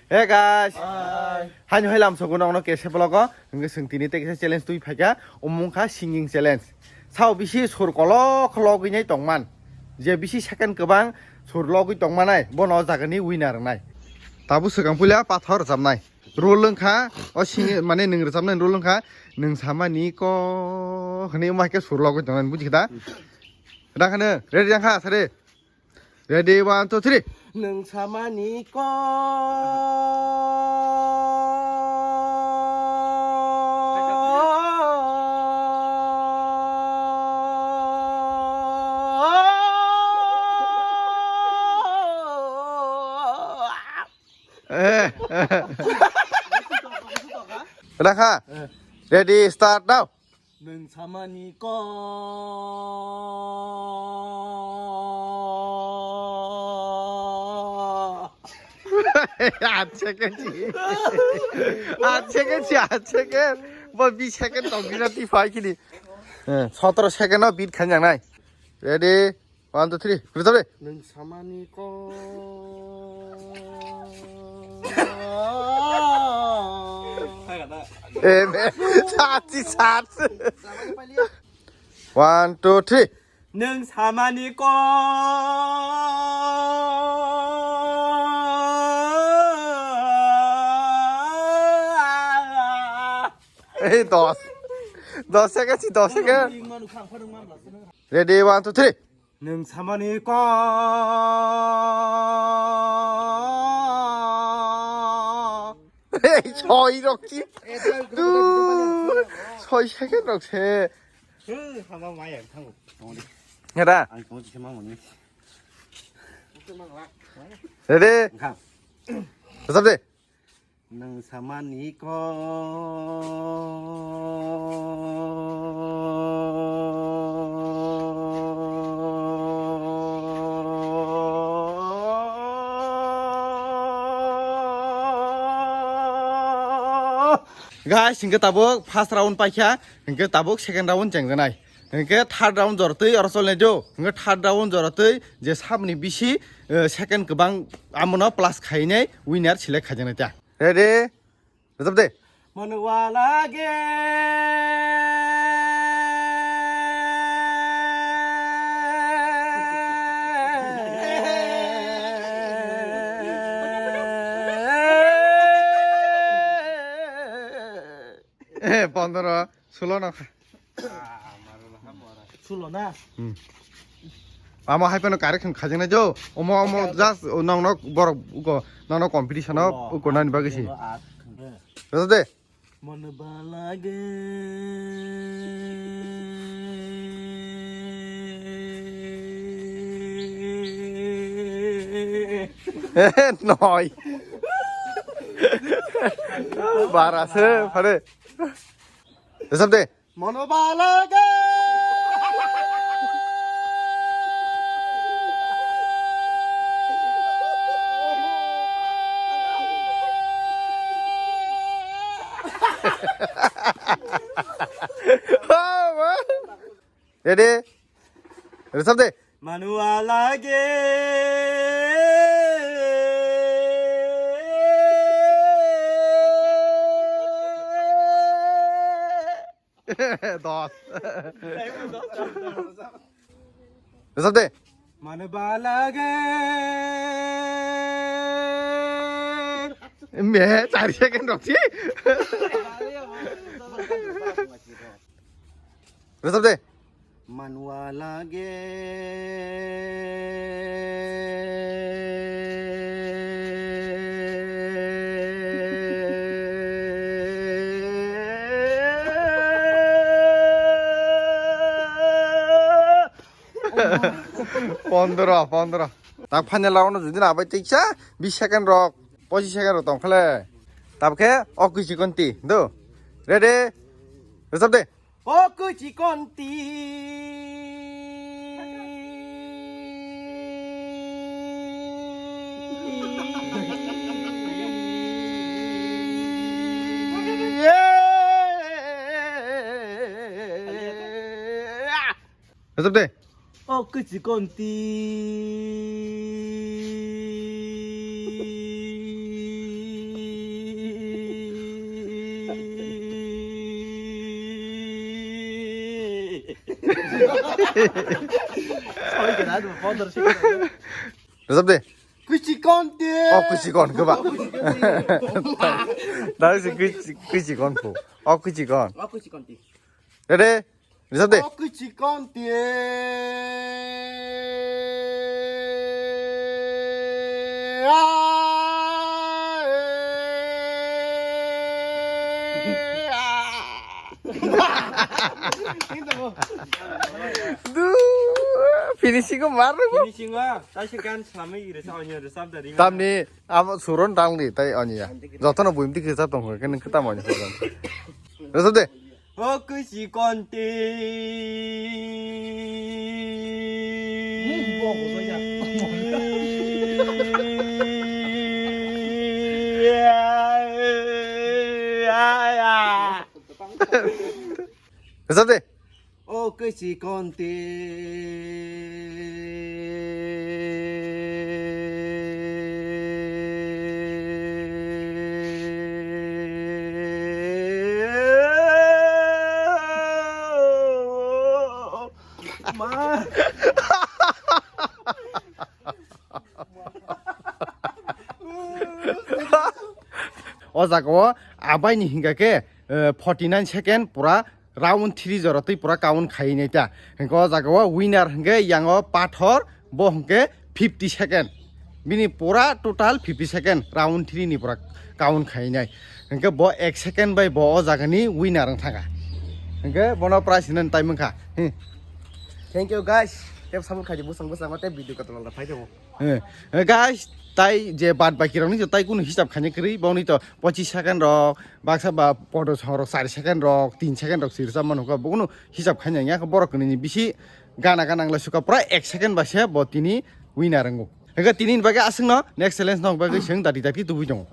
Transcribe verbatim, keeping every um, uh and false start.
Hey guys. Hi. Haino hai lamsogo nokno kese vlog o. Hwnkhe chwng tini tei kisa challenge twi phaikha. Omo wngkha singing challenge. Sao bisi sur kolok logwi nai tongman. Je bisi second kwbang sur logwi tongmanai, bono o jagani winner wngnai. Tabuk swkang puila pathor rwchapnai. Rule wngkha, o singing, mane nwng rwchapnai rule wngkha, nwng samani ko hwnwi omo hai khe sur logwi tongnai, bujikha da? Da khano, ready jang kha, sare? Ready, one, two, three. Nwng samani ko. Eh. Rakha. Ready, start now. Nwng samani ko. Aat second si. Aat second si, aat second. Bo bis second tong gina ti phai kini. Eh, sotoro second no beat khanjang nai. Ready? One, two, three. Rwchap de. Nwng samani ko. Eh, me. Sat si sat. One, two, three. Nwng samani ko. Eh, dos. Dos second si, dos second. Ready, one, two, three. Nwng samani ko. Hey, soi rok si. Tu, soi second rok se. Hama maya thango. Ngada. Ang tong si mang ni. Ready? Kham. Rwchap de. Nwng samani ko. Guys, hingke tabuk first round paikha, hingke tabuk second round chengjanai. Hingke third round joratwi oro cholnai jo. Hingke third round joratwi je sabni bisi, eh, second kwbang amono plus khainai winner select khaijaknai ta. Ready? Rwchap de. Mano wala ge. Eh, pondoro, sulo no. Sulo na? Hmm. Amo hai phano correction khajaknai jo. Omo, omo just nokno borok uko, nokno competition o uko nani bagwi si. Rwchap de. Mano balage. Noi. Bara se phare. Rwchap de. Mano balage. Oh, man. Ready? Rwchap de. Mano balage. Dos. Rwchap de. Mano balage. Me, char second rok si. Rwchap de. Manwa lage. Pondro, pondro. Tak final round jodi na bai tiksa, bis second rok, pochis second rok tong khle. Tabkhe o kuchi konti, do. Ready? Rwchap de. O kuchi konti. Rwchap de. O kuchi konti. Soi kena do, pondro second. Rwchap de. Kuchi konti. Oh, kuchi kon, keba. Dai si kuchi, kuchi kon po. Oh, kuchi kon. Oh, kuchi konti. Ready? Rwchap de. Oh, kuchi konti. Du, finishing ko mar bo. Finishing o, tai se gan slamwi rwchap, onyo rwchap da ring. Tamni abo suron tangdi tai onya. Jotono buim dik rwchap tong khe nang khe tam onya. Rwchap de. O kuchi konti. Rwchap de. O kuchi konti. Ma. O jaga o abai ni hinga khe, eh, forty nine second pura round three jora twi pura count khai nai ta. Hingke o jaga o winner hingke yang o pathor bo hingke fifty second. Bini pura total fifty second round three ni pura count khai nai. Hingke bo ek second bai bo o jaga ni winner wng thaka. Hingke bono prize hinani tai mangkha. Hmm. Thank you guys. Tep support khai di bwsang bwsang o tep video kotor wngkha phai tongo. Eh, eh, guys, tai je bad baki rok ni tai kunu hisab khaina kwrwi, boni to pochis second rok, baksa ba podo song rok, char second rok, tin second rok sirsa mano ka, bono hisab khaina ya ka borok ni bisi gana gana ngla suka pura ek second ba se bo tini winner wngo. Hingke tini ni bagwi aswk no next challenge nok bagwi seng dati dati tubui tongo.